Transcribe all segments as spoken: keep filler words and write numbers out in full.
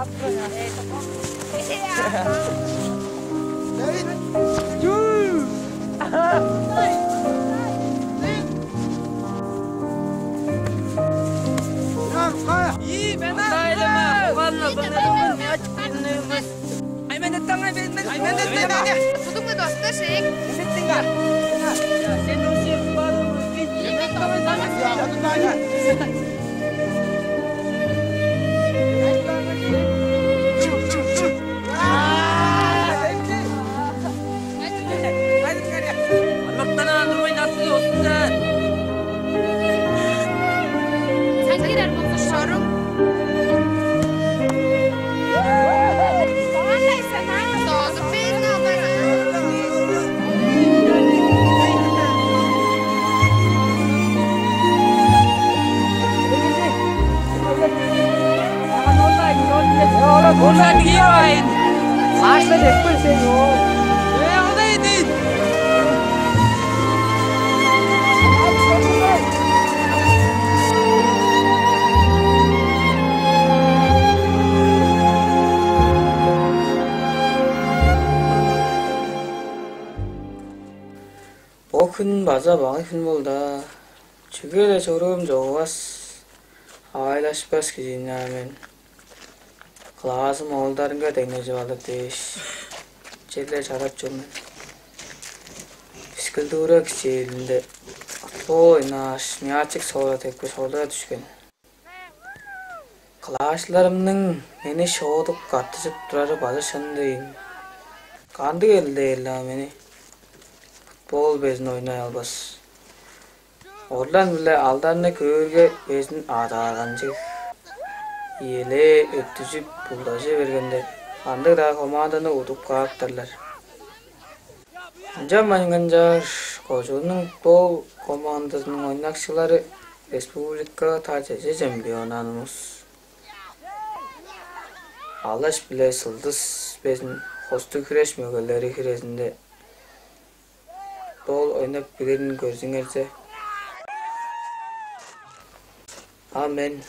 Ай, мен аттаңа, мен, мен, ай, мен аттаңа, ай, мен. Будуң достар шейк. Сен Аймактан андырбайн артты достуңар. Сен кирер болза шоруң. Соозуп бээр. Бо хүн база багай хүн болду-даа. Чүге-ле чоруум чогувас, аайлашпас кижи-дир мен. Классым оолдарынга деңнежип алыр дээш, черле чарап чор мен. Физкультура кичээлинде футбол ойнааш, мячик соора тепкеш, олура дүшкен. Класчыларымның мени шоодуп, каттыжып турары база шын дийин. Кандыг эрилдээр-ле мени футбол безин ойнай албас. Орлан-биле алдарны көөрге, безин адаарганчыг. Ийилээ өттүжүп, булдажы бергенде, кандыг-даа команданы удуп кааптарлар. Ынчанмайн канчаар, кожууннуң футбол командазының ойнакчылары республикага таче чемпионнанывыс. Алаш биле Сылдыс безин хостуг хүреш мөгелери хирезинде футбол ойнап билирин көрзүңерзе, а мен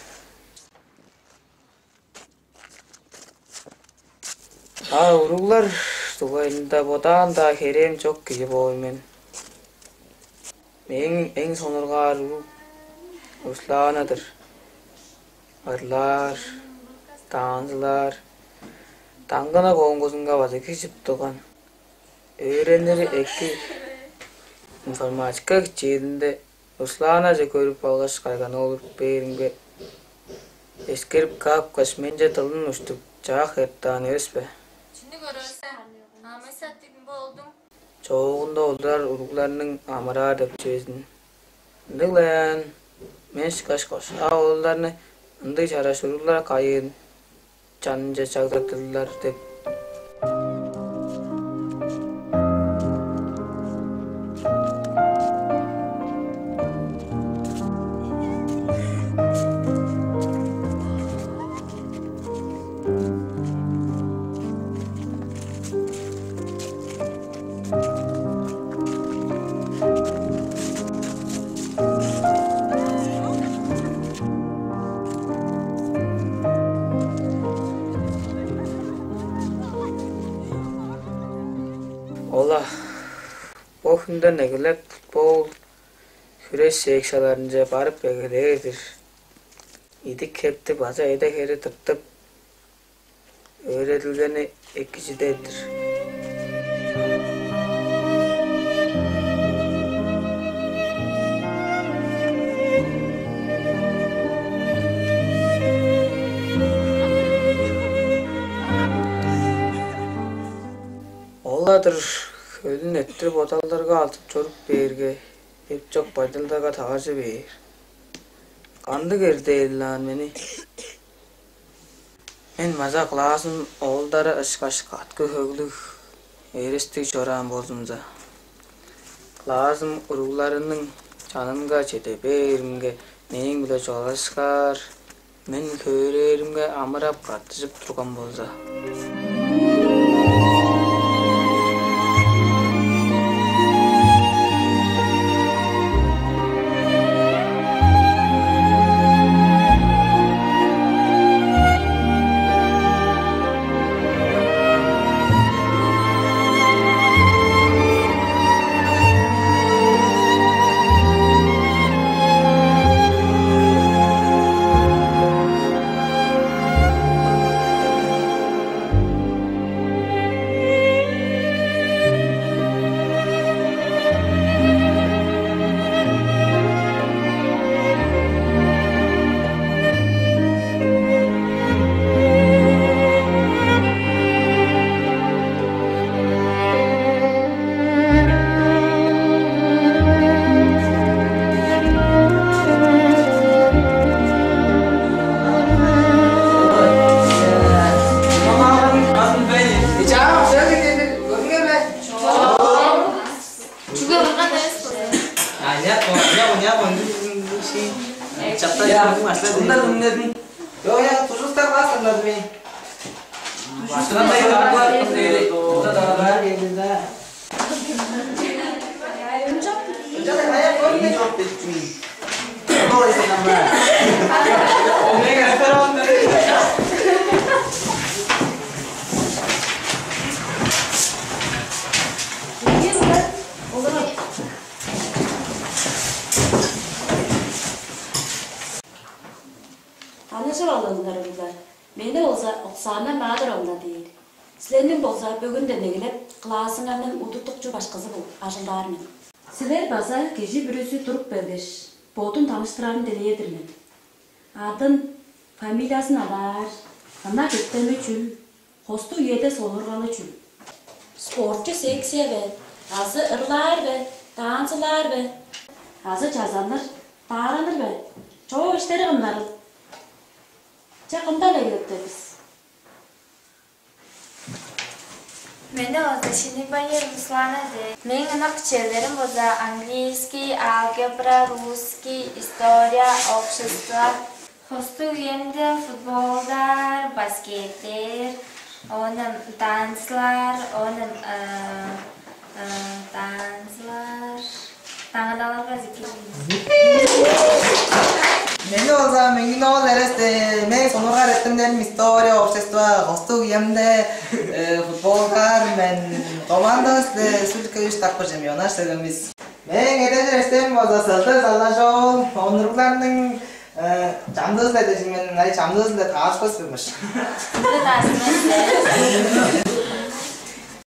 А уруглар дугайында бодаан-даа херээм чок кижи боор мен. Мээң эң сонургаар уруг Руслана-дыр. Ырлаар, танцылаар, даңгына коңгузунга база киржип турган. Өөренири эки информатика кичээлинде Русланаже көрүп алгаш, кайган ол бээримге эскерип каапкаш, менче дылын уштуп, чаак эртаан эвес бе? Чүнү көрөөрсең, амай саттыгын болдуң. Чоогунда олурар уругларның амыраар деп чүвезин. Ындыг-ла аан, мен ышкаш кошаа оолдарны ындыг чараш уруглар кайыын чанынче чагдаттырлар деп. Ола, бо хүнден эгелеп футбол, хүреш секцияларынче барып эгелээр-дир. Идик-хепти база эде-хери тыртып, өөредилгени экижидер-дир. Ол-ла-дыр хөлүн эрттир бодалдарга алдып чоруп бээрге, эп чок байдалдарга таваржы бээр. Кандыг эрдээр-ле аан мени? Мен база классым оолдары ышкаш каткы-хөглүг, эрестиг чораан болзумза, классым уругларының чанынга чеде бээримге, мээң-биле чугаалашкаар, мен хөөрээримге амырап каттыжып турган болза. Чапта я, яңгы машина мында деңнедим. Йо, я, тужустар бар санладым мен. Машина да бар, бар, бар, бар. Бар, бар, бар. Таныжып алыңар, уруглар. Мени болза Оксана Маадыровна дээр. Силерниң болза бөгүнден эгелеп классыңарның удуртукчу башкызы болуп ажылдаар мен. Силер база кижи бүрүзү туруп келгеш, бодун таныштырарын дилээр-дир мен. Адын, фамилиязын адаар, ынак эртеми чүл, хостуг үеде сонуургалы чүл? Спортчу секция бе, азы ырлаар бе, танцылаар бе? Азы чазаныр, даараныр бе? Чоо иштери кымнарыл? Че, кымдан эгелептер бис? Мени болза Шинибаева Руслана дээр. Мээң ынак черлерим болза английский, алгебра, русский, история, общество. Хостуг үемде футболдар, баскеттер, оон танцылар, оон танцылар. Таңадаларга зикир. Мени болза Меңгин-оол Эрес, э, мээң сонуургаар эртемнерим история, общество, хостуг үемде, э, футболдар, мен командавыс, э, республика үш такпыр чемпионаш сегемис. Мээң эдежир эстем болза Сылдыр Залдаш-оол, онуругларның, э, чамдыызы-ла дежиң мен, ай, чамдыызы-ла таарышпас бимиш. Сылдыр таарышпас.